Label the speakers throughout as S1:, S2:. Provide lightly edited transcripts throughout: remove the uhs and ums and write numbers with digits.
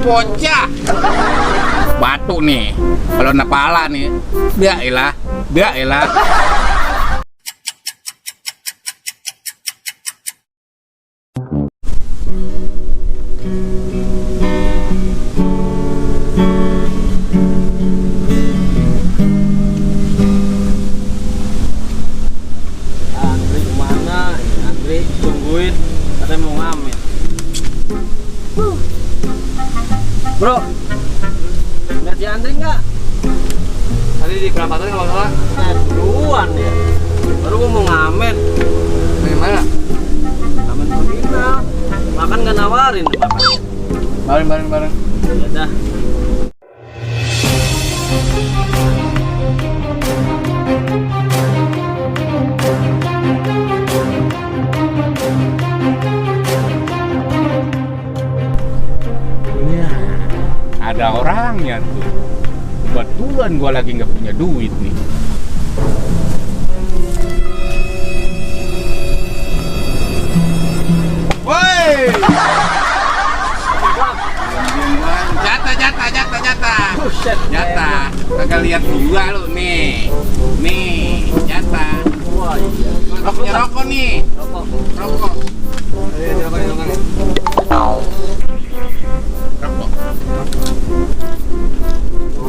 S1: bocah. Batu nih, kalau napala nih, dia elah.
S2: Andri kemana? Andri tungguin, katanya mau ngamen. Bro, lihat si Andri nggak?
S3: Tadi di perapatan kalau salah.
S2: Duluan ya. Baru gua mau ngamen.
S3: Bagaimana?
S2: Ngamen terminal. Makan nggak nawarin makan.
S3: Bareng.
S2: Ya dah.
S1: Ada orangnya tuh. Kebetulan gua lagi nggak punya duit nih. Woi! Jatah.
S2: Buset.
S1: Jatah. Kagak lihat gua lu nih. Nih, jatah.
S2: Wah iya.
S1: Gua punya rokok nih. Rokok.
S3: Ayo, jangan.
S1: Rokok.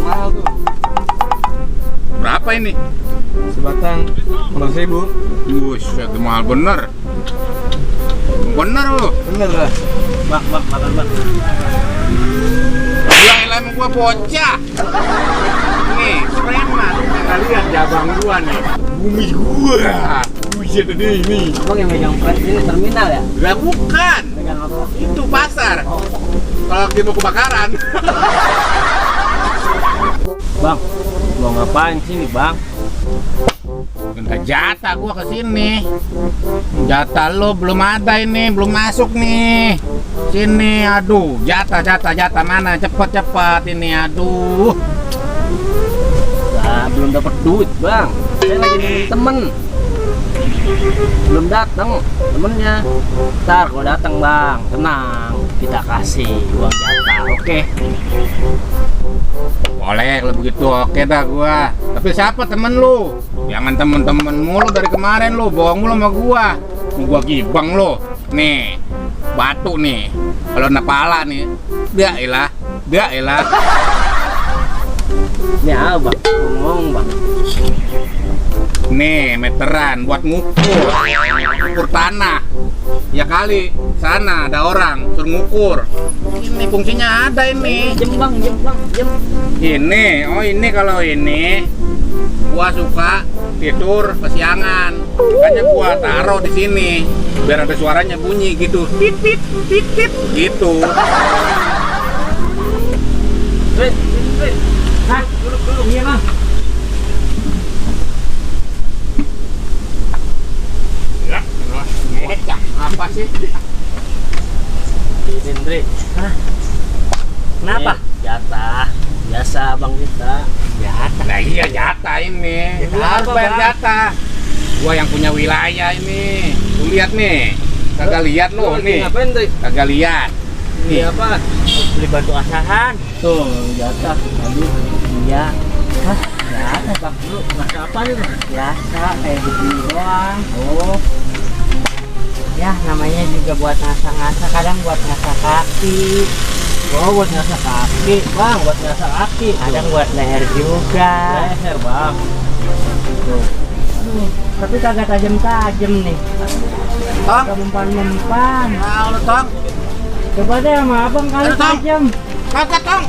S3: Mahal tuh.
S1: Berapa ini?
S3: Sebatang 15.000.
S1: Buset, mahal bener. Bener lu.
S3: Bener lah.
S2: Bang, makan bang.
S1: Gila emang gua bocah. Nih, preman. Nggak lihat jabang gua nih. Bumi gua. Buset ini.
S2: Abang yang megang pres ini terminal ya?
S1: Lah bukan.
S2: Megang apa?
S1: Itu pasar. Kalau lagi mau kebakaran.
S2: Bang, mau ngapain sini bang?
S1: Minta jatah gua ke sini. Jatah lo belum ada ini, belum masuk nih. Sini, aduh, jatah mana? Cepet ini, aduh.
S2: Nah, belum dapat duit bang. Saya lagi nungguin temen. Belum datang temennya. Ntar kalau datang bang, tenang, kita kasih uang jatah, oke?
S1: Boleh kalau begitu, oke dah gua. Tapi siapa temen lu? Jangan temen-temen mulu dari kemarin lu, bohong mulu sama gua. Mau gua gibang lu. Nih, batu nih. Kalau napala nih, dia elah.
S2: Ini apa bang? Ngomong bang.
S1: Nih, meteran buat ngukur tanah. Ya kali, sana ada orang suruh ngukur. Ini fungsinya ada ini.
S2: Jem.
S1: Ini kalau ini gua suka tidur kesiangan. Makanya gua taruh di sini biar ada suaranya bunyi gitu. Tit gitu.
S2: Wait. Nah, duduk iya bang.
S1: Ya, ngecak apa sih?
S2: Indri. Hah? Kenapa? Jatah. Biasa bang kita.
S1: Jatah. Nah iya jatah ini. Harus bayar jatah. Gua yang punya wilayah ini. Lu lihat nih. Kagak lihat lu nih.
S2: Ngapain Dri?
S1: Kagak lihat.
S2: Ini apa? Beli batu asahan. Tuh, jatah. Aduh, iya. Hah? Jatah bang. Lu ngasih apa nih bang? Biasa, kayak begini doang. Oh. Ya, namanya juga buat ngasah-ngasah. Kadang buat ngasah kaki. Oh, buat ngasah kaki, bang. Buat ngasah kaki. Kadang buat leher juga. Leher, bang. Tuh. Aduh, tapi kagak tajam-tajam nih.
S1: Tong,
S2: Kagak mempan-mempan.
S1: nah lu tong.
S2: Coba deh sama abang kali
S1: Aduh, Tong.
S2: tajam.
S1: Kagak tong.